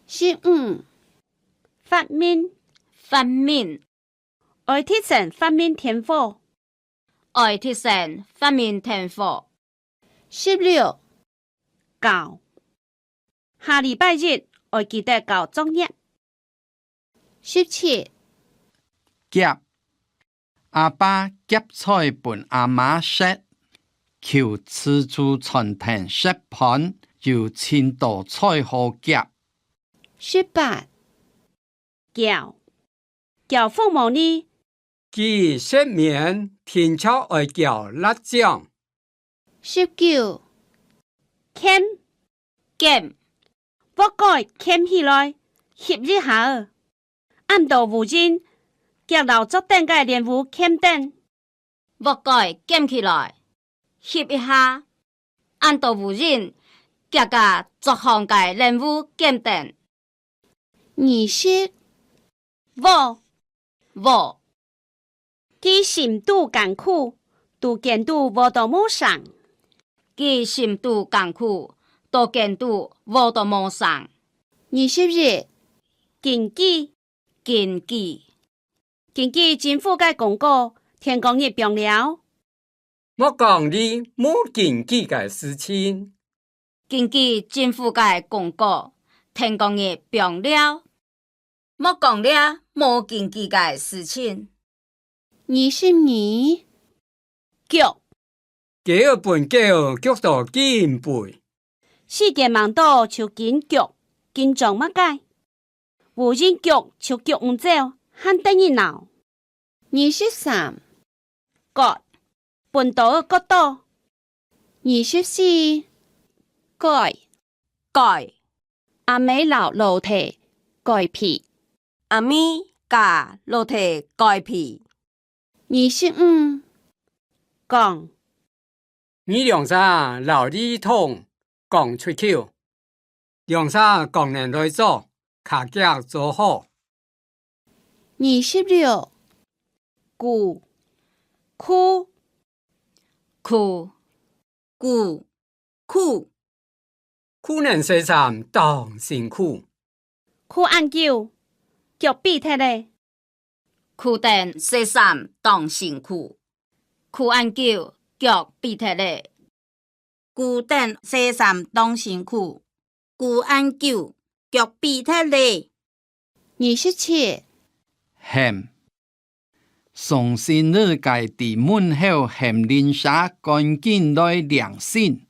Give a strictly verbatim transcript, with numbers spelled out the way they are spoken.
十五，發明。發明。愛提神發明電火。愛提神發明電火。十六，交。下禮拜一愛記得交作業。十七，夾。阿爸夾菜分阿媽食，舊自助餐廳食飯有盡多菜好夾。十八，攪。攪服務呢？佢食麵定著愛攪辣醬。十九，扲。扲。鑊蓋扲起來，翕一下仔。恁多烏蠅，遽摎桌頂个蓮霧扲等。鑊蓋扲起來，翕一下。恁多烏蠅，遽摎桌項个蓮霧扲等。二十，禾。禾。佢心肚艱苦，都耕到禾到無成。佢心肚艱苦，都耕到禾到無成。二十一，經紀。經紀。經紀政府个公告，天光日放尞。莫講你無經紀个事情。經紀政府个公告，天光日放尞。莫講這無經紀个事情。二十二，逐。雞仔分狗逐到緊吠。時間吂到就緊逐，緊做麼个？ 烏蠅逐就逐毋走，還得人惱。二十三，割，分刀仔割刀。二十四，改。改。阿姆摎老弟改被。阿姆摎老弟改被。二十五，講。你兩儕摎利益通講出口。 兩儕講等來做，較遽做好。二十六，跍。跍。跍。跍。跍等洗衫當辛苦。跍恁久，腳跛忒咧。 跍等洗衫當辛苦。跍恁久，腳跛忒咧。跍等洗衫當辛苦。跍恁久，腳跛忒咧。二十七，喊。送信仔个在門口喊鄰舍趕緊來領信。